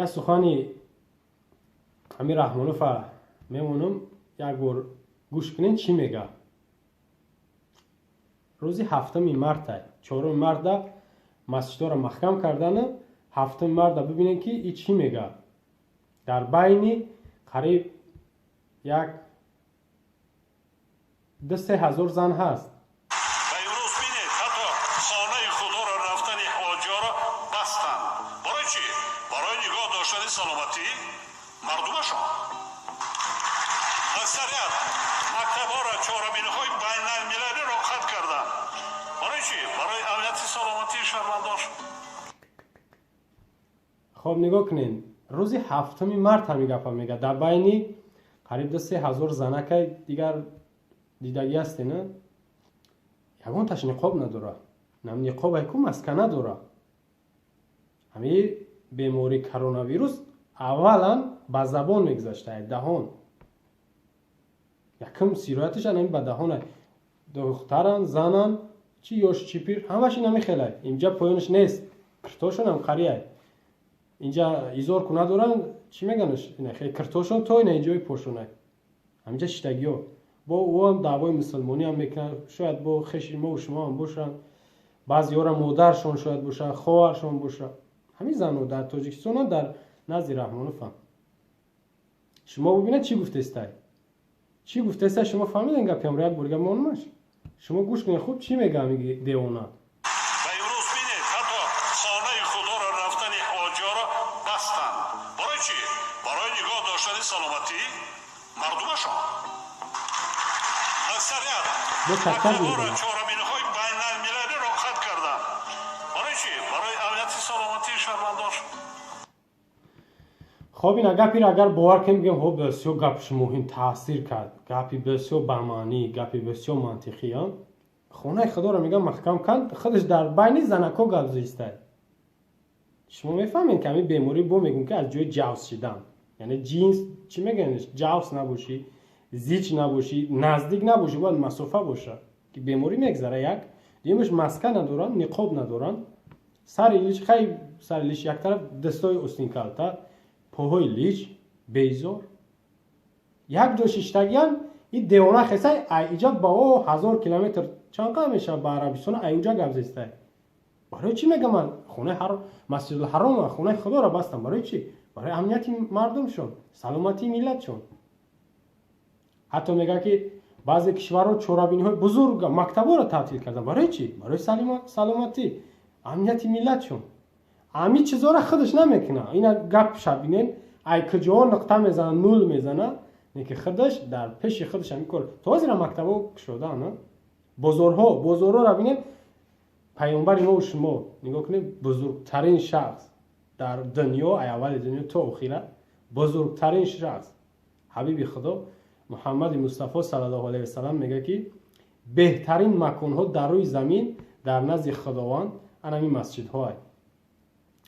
Як сухани ҳамин Раҳмонова мемонам, як бор гӯш кунед, чӣ мега. Рӯзи 7-уми мартай, 4-уми марта масҷидҳоро маҳкам кардана, 7-уми марта бибинед, ки и чӣ мега дар байни қариб як 2-3 ҳазор зан ҳаст. Ва имрӯз бинед, ҳатто хонаи худоро рафтани ҳоҷиёро бастанд. Барои чӣ? Барои нигоҳ доштани саломатии мардумашон. Аксарият мактабҳоро, чорабиниҳои байналмилалиро қатъ карданд. Барои чӣ? Барои амнияти саломатии шаҳрвандон. Хоб, нигоҳ кунед, рӯзи 7-уми март ҳамин гапа мега дар байни қариб 2-3 ҳазор занакай. Дигар дидагӣ ҳасте, на ягонташ ниқоб надора, нам ниқобай ку, маска надора. Ҳамин бемории коронавирус аввалан ба забон мегузашта, даҳон якум сирояташ ҳамин ба даҳона. Духтаран, занан, чи ёш, чи пир, ҳамаш ин ҳамин хелай. Инҷа поёнаш нест, киртошонам қарияй, инҷа изор ку надоранд, чӣ меганаш, киртошон то ина инҷои пошонай, ҳаминҷа шиштагиҳо. Бо ӯам даъвои мусулмониам мекунанд, шояд бо хеши мову шумоам бошанд, баъзеҳоро модаршон шояд бошад, хоҳаршон бошад. Ҳамин занҳо дар Тоҷикистонам, дар назди Раҳмоновам. Шумо бубинед, чӣ гуфтестай, чӣ гуфтестай. Шумо фаҳмиден гапиамро? Як бор гап монмаш, шумо гӯш кунед хуб, чӣ мега ҳамин девона. Ва имрӯз бинед, ҳатто хонаи худоро рафтани ҳоҷиёро бастанд. Барои чӣ? Барои нигоҳ доштани саломатии мардумашон. Аксарият Бо чакчак мактабҳоро, мезанад. чорабиниҳои байналмилалиро қатъ карданд. Барои чӣ? Барои амнияти саломатии шаҳрвандон. Хоб, ина гапиро агар бовар кунем, бигем: «Хоб, бисёр гапш муҳим таъсир кард, гапи бисёр бамаънӣ, гапи бисёр мантиқӣ». Хонаи худоро мегӯям маҳкам кард, худаш дар байни занако гап зистай. Шумо мефаҳмед, ки ҳамин беморӣ, бо мегӯм, ки аз ҷои ҷавс шидан, яъне ҷинс, чӣ мегӯян, ҷавс набошӣ, зич набошӣ, наздик набошӣ, бояд масофа боша, ки беморӣ мегзара. Як дуюмаш, маска надоранд, ниқоб надоранд, сари лич, хай, сари лич як тараф, дастои остинкалта, поҳои лич, безор, як ҷо шиштагиян. И девона хесай, ай иҷа ба о 1000 километр чанд қадам мешавад ба Арабистон, ай уҷа гап зестай. Барои чӣ мегам ман хонаи Масҷидулҳарома, хонаи худоро бастам? Барои чӣ? Барои амнияти мардумшон, саломатии миллатшон. Ҳатто мегӯяд, ки баъзе кишварҳо чорабиниҳои бузург, мактабҳоро таътил карданд. Барои чӣ? Барои саломатӣ, амнияти миллатшон. Ҳамин чизҳоро худаш намекунад. Ина гап шабинен, ай куҷоҳо нуқта мезана, нул мезана, не ки худаш дар пеши худаш ҳамин кор. То ҳозира мактабҳо кушодаанд, бозорҳо, бозорҳоро бинед. Паёмбари мо шумо нигоҳ кунед, бузургтарин шахс дар дунё, ай аввали дунё то охира бузургтарин шахс, ҳабиби худо Муҳаммади Мустафо саллаллоҳу алайҳи васалам мегӯяд, ки беҳтарин маконҳо дар рӯи замин дар назди Худованд анами масҷидҳоай,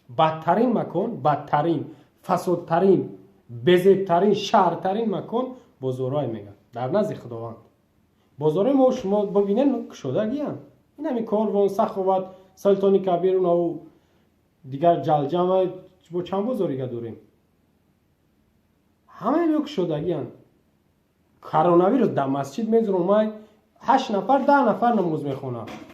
бадтарин макон, бадтарин, фасодтарин, безебтарин, шаҳртарин макон бозорҳое мегӯяд дар назди Худованд. Бозорҳои мо шумо бибинед, кушодагиянд. Ин ҳами Корвон, Саховат, Султони Кабир, унаву дигар ҷалҷама, бо чанд бозорига дорем, ҳамаи ё кушодагиянд. Коронавирус дар масҷид мезуромай, ҳашт нафар, 10 нафар намоз мехонад.